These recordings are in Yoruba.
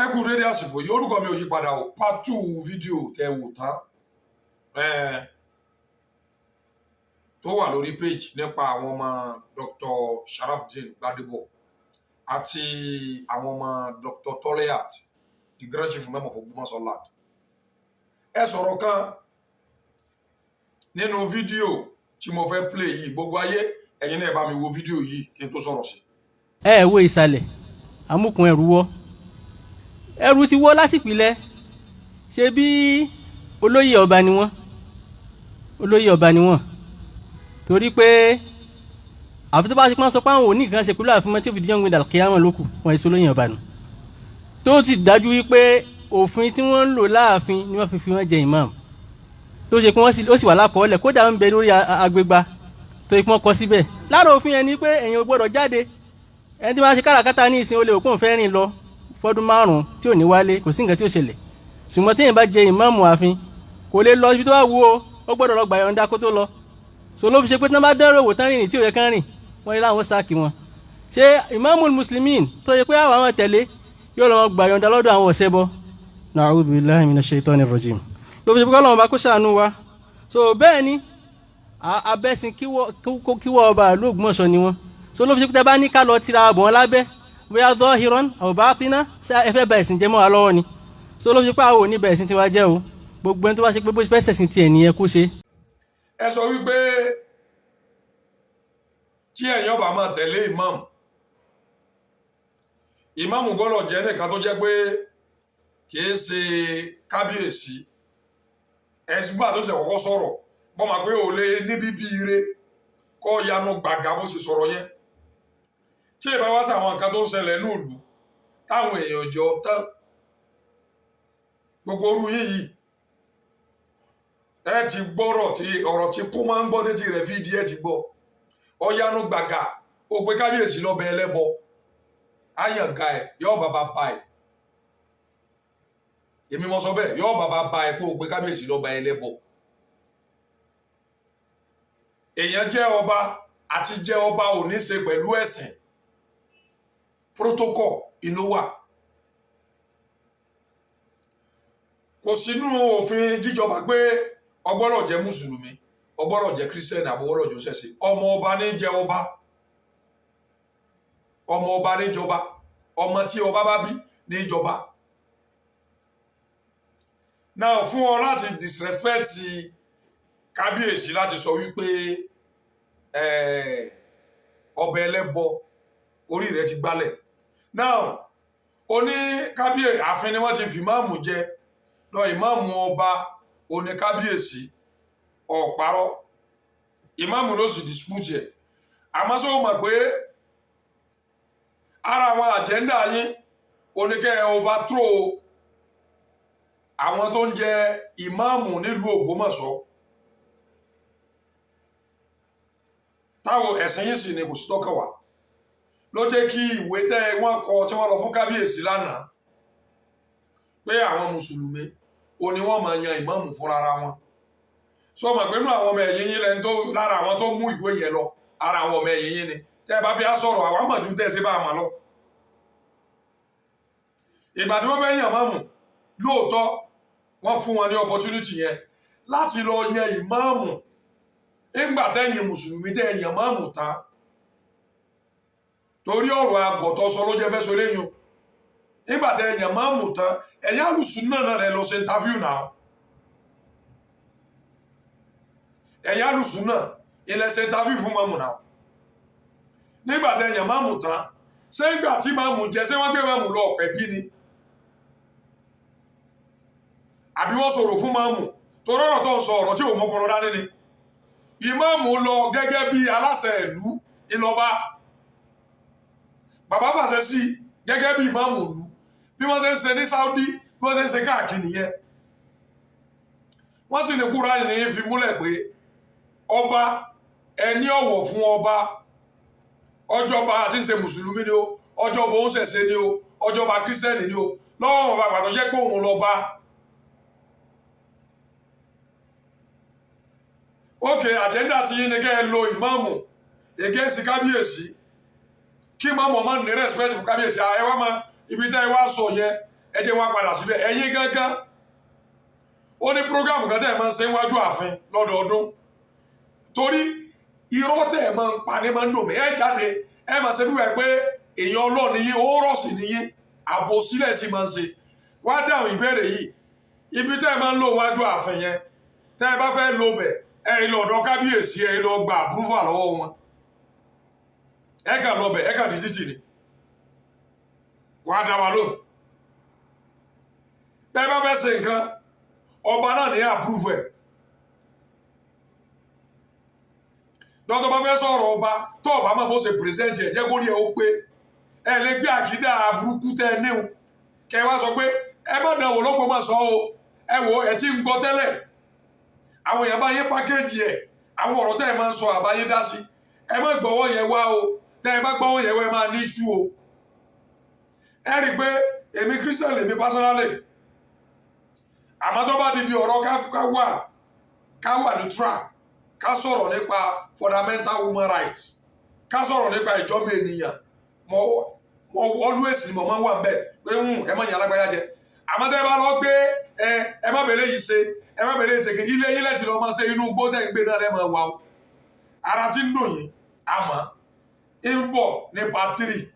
Ẹ kú dédé àsìkò yìí. Orúkọ mi ò yí padà o. Part two fídíò tẹ wò tán tó wà lórí page nípa àwọn ọmọ Dr. Sharafdin Gbadebo àti àwọn ọmọ Dr. Toleat, the Grand Chief Imam of Ògbómọ̀ṣọ́ land. Ẹ sọ̀rọ̀ kan nínú fídíò tí mo fẹ́ play yìí. Gbogbo ayé, ẹ̀yin náà bá mi wo fídíò yìí kí n tó sọ̀rọ̀ sí. Ẹ wo ìsàlẹ̀ amúkùn ẹrù wọ́, ẹrù ti wọ́ láti ìpìlẹ̀. Ṣe bí olóyè ọba ni wọ́n, olóyè ọba ni wọ́n, torí pé àfi tó bá ṣe pọ́n sọ pé àwọn òní kan ṣe pẹ̀lú àfihàn tí ó fi di ọ̀gbìn dàkíyàmọ̀ lókù wọn èso olóyè ọba nù, tó ti dájú wípé òfin tí wọ́n ń lò láàfin ni wọ́n fi fi wọ́n jẹ imam, tó ṣe pé wọ́n ó sì wà lákọọ́lẹ̀, kódà ń bẹ lórí agbègbà tó ṣe pé wọ́n kọ síbẹ̀. Lára òfin yẹn ni pé èèyàn ò gbọ́dọ̀ jáde. Ẹni tí wọ́n ṣe káràkátà ní ìsìn olè òkun fẹ́ rìn lọ fọ́dún 5 tí ò ní wálé, kò sí nǹkan tí ó ṣẹlẹ̀. Ṣùgbọ́n téèyàn bá jẹ ìmáàmù ààfin, kò lè lọ ibi tó bá wù ó, ó gbọ́dọ̀ lọ gbà yọ̀ǹda kó tó lọ. So ló fi ṣe pé tí wọ́n bá dánrò wò tán rìnrìn tí ò yẹ kán rìn, wọ́n ní láwọn sack wọn. Ṣé ìmáàmù muslimin tó yẹ pé àwọn àwọn tẹ̀lé yóò lọ gbà yọ̀ǹda lọ́dọ̀ àwọn ọ̀sẹ̀ bọ́? Na'udhu billahi minash shaitani rajim. Ló fi ṣe pé kọ́lọ́run bá kó ṣàánú wa. So bẹ́ẹ̀ ni abẹ́sìn kíwọ́ ọba ìlú Ògbómọ̀ṣọ́ ni wọ́n. So ló fi ṣe pé tẹ́ bá ní ká lọ tira bọ̀ wọn lábẹ́, bóyá zahiran aw batina, ṣé ẹ fẹ́ ba ẹ̀sìn jẹ́ mọ́ wa lọ́wọ́ ni? So ló fi ṣe pé àwọn ò ní ba ẹ̀sìn tiwa jẹ́ o. Gbogbo ẹni tó bá ṣe pé bó ṣe fẹ́ ṣẹ̀sìn tiẹ̀ nìyẹn, kó ṣe. Ẹ sọ wípé tí ẹ̀yin ọba máa tẹ̀lé imam, imam gbọ́dọ̀ jẹ́ nìkan tó jẹ́ pé kìí ṣe kábíyèsí. Ẹ̀sùn gbà tó ṣe kọ́kọ́ sọ̀rọ̀ bọ́ máa pé ò lè ní bíbí ire kọ́ yanu gbàgà bó ṣe sọ̀rọ̀ yẹn. Tí ìbá wá sí àwọn nǹkan tó ń ṣẹlẹ̀ ní ìlú táwọn èèyàn jọ tán, gbogbo orú yín yìí, ẹ ti gbọ́rọ̀ tí ọ̀rọ̀ tí kú máa ń gbọ́ títí rẹ̀ fi di. Ẹ ti gbọ́ ọyanu gbàgà, ó pe kábíyèsí lọ́bẹ̀ ẹlẹ́bọ, àyànga ẹ̀ yọ bàbá ba ẹ̀. Èmi mọ sọ bẹ́ẹ̀, yọ bàbá ba ẹ̀ pé ó pe kábíyèsí lọ́ba ẹlẹ́bọ. Èèyàn jẹ́ ọba àti jẹ́ ọba ò ní ṣe pẹ̀lú ẹ̀sìn. Protocol inú wà, kò sínú òfin jíjọba pé ọgbọ́dọ̀ jẹ́ mùsùlùmí, ọgbọ́dọ̀ jẹ́ kírísítẹ́nì, àbọ̀wọ́dọ̀ jẹ́ ṣẹ̀ṣẹ̀. Ọmọ ọba ní jẹ́ ọba, ọmọ ọba ní jọba, ọmọ tí ọba bá bí ní jọba. Now, fún ọ láti disrespect kábíyèsí, láti sọ wípé ọba ẹlẹ́bọ, orí rẹ̀ ti gbálẹ̀. Now, ó ní kábíyèsí ààfin ni wọ́n ti fi ìmáàmù jẹ lọ. Ìmáàmù ọba ó ní kábíyèsí ọ̀parọ́, ìmáàmù ló sì dispute ẹ̀. Àmọ́ sọ mọ̀ pé ara àwọn agenda yín oníkẹ́ overthrow àwọn tó ń jẹ ìmáàmù nílùú Ògbómọ̀ṣọ́, táwọn ẹ̀sìn yìí sì ni kò sí tọ́kàn wá, ló jẹ́ kí ìwé tẹ́ wọ́n kọ tí wọ́n lọ fún kábíyèsí lánàá pé àwọn mùsùlùmí ó ní wọ́n máa yan ìmáàmù fúnra ara wọn. Sọ ma pé inú àwọn ọmọ ẹ̀yìn yín lẹ́ni tó lára àwọn tó mú ìwé yẹn lọ, ara àwọn ọmọ ẹ̀yìn yín ni. Tẹ́ ẹ bá fi á sọ̀rọ̀, àwọn àmọ̀jú tẹ́ ẹ sí bá a mà lọ. Ìgbà tí wọ́n fẹ́ yàn máàmù, lóòótọ́ wọ́n fún wọn ní opportunity yẹn láti lọ yan ìmáàmù. Nígbà tẹ́yìn mùsùlùmí tẹ́ yàn máàmù tán, torí ọ̀rọ̀ àgọ̀tọ̀ sọ ló jẹ́ fẹ́ sọ léyìn. Nígbà tẹ́ yàn máàmù tán, ẹ̀yìn àlùsùn náà náà lẹ lọ ṣe interview náà. Ẹ̀yìn àlùsùn náà ilẹ̀ ṣe interview fún máàmù náà. Nígbà tẹ́ yàn máàmù tán, ṣé ìgbà tí máàmù jẹ, ṣé wọ́n gbé máàmù lọ ọ̀pẹ̀ bí ni, àbí wọ́n sọ̀rọ̀ fún máàmù? Torí ọ̀rọ̀ tó ń sọ, ọ̀rọ̀ tí ò mọ́pọlọ dání ni. Ìmáàmù lọ gẹ́gẹ́ bí aláṣẹ ìlú ìlọba, bàbá fàṣẹ sí gẹ́gẹ́ bí ìmáàmù ìlú. Bí wọ́n ṣe ń ṣe ní Saudi, bí wọ́n ṣe ń ṣe káàkiri nìyẹn. Wọ́n sì ní Kúránì ní fi múlẹ̀ pé ọba ẹni ọ̀wọ̀ fún ọba, ọjọba àti ṣe mùsùlùmí ni ó, ọjọba òun ṣẹ̀ṣẹ̀ ni ó, ọjọba kírísítẹ́nì ni ó, lọ́wọ́ wọn bàbá tó jẹ́ pé òun lọ́ba. Ókè, àjẹ́ndà tí yín ni kẹ́ ẹ lo ìmáàmù against kábíyèsí, kí ìmáàmù ọmọ ní respect fún kábíyèsí. Ẹ wá máa ibi tẹ́ ẹ wá sọ yẹn. Ẹ jẹ́ wá padà síbẹ̀. Ẹ̀yin gángan, ó ní program kan tẹ́ ẹ máa ń ṣe níwájú ààfin lọ́dọọdún, torí irọ́ tẹ́ ẹ máa ń pa ní máa ń dùn mí. Ẹ jáde, ẹ máa ṣe bí wàá pé èèyàn ọlọ́ọ̀ni yín, ó rọ̀ sí níyín, àbò sílẹ̀ sí máa ń ṣe. Wá dáhùn ìbéèrè yìí. Ibi tẹ́ ẹ máa ń lò wájú ààfin yẹn, tẹ́ ẹ bá fẹ́ lo bẹ̀, ẹ lọ ọ̀dọ̀ kábíyèsí, ẹ lọ gba approval lọ́wọ́ wọn? Ẹ kàn lọ bẹ̀, ẹ kàn di títì ni. Wàá dá wa lóhùn. Tẹ́ ẹ bá fẹ́ ṣe nǹkan, ọba náà ní approve ẹ̀. Dọ́tọ̀ bá fẹ́ sọ̀rọ̀ ọba, tó ọba máa bó ṣe present ẹ̀, jẹ́ kó rí ẹ ó pé. Ẹ lè gbé àkídà burúkú tẹ́ ẹ níhun, kẹ wá sọ pé ẹ má dàn wò lóko má sọ o. Ẹ wò, ẹ ti ń gbọ́ tẹ́lẹ̀, àwọn èèyàn bá yín package ẹ̀. Àwọn ọ̀rọ̀ tẹ́ ẹ máa ń sọ, àbáyé dá sí, ẹ má gbọ́wọ́ yẹn wá o. Tẹ́ ẹ bá gbọ́wọ́ yẹn wá, ẹ máa ní issue o. Ẹ rí i pé èmi, Christian lèmi personally, àmọ́ tó bá di bí ọ̀rọ̀ ká wà neutral, ká sọ̀rọ̀ nípa fundamental human rights, ká sọ̀rọ̀ nípa ìjọba ènìyàn, mo always mo máa ń wà nbẹ pé ẹ má yàn alágbáyà jẹ. Àmọ́ tẹ́ ẹ bá lọ gbé ẹ, ẹ má bẹ̀rẹ̀ yìí ṣe, ẹ má bẹ̀rẹ̀ yìí ṣe kí ilé yín lẹ́tì lọ́ máa ṣe, inú igbó tẹ́ ń gbé náà lẹ́ máa wà o. Ara tí ń dùn yín, àmọ́ ń bọ̀ ní part 3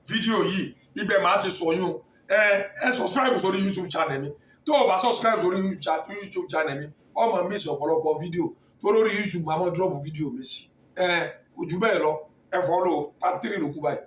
fídíò yìí, ibẹ̀ máa ti sọ yún. Ẹ subscribe sórí YouTube channel mi. Tó o bá subscribe sórí YouTube channel mi, ọmọ miss ọ̀pọ̀lọpọ̀ fídíò tó lórí YouTube. Máa mọ́ drop fídíò mi sí ẹ. Kò jù bẹ́ẹ̀ lọ. Ẹ follow, part 3 ló kú báyìí.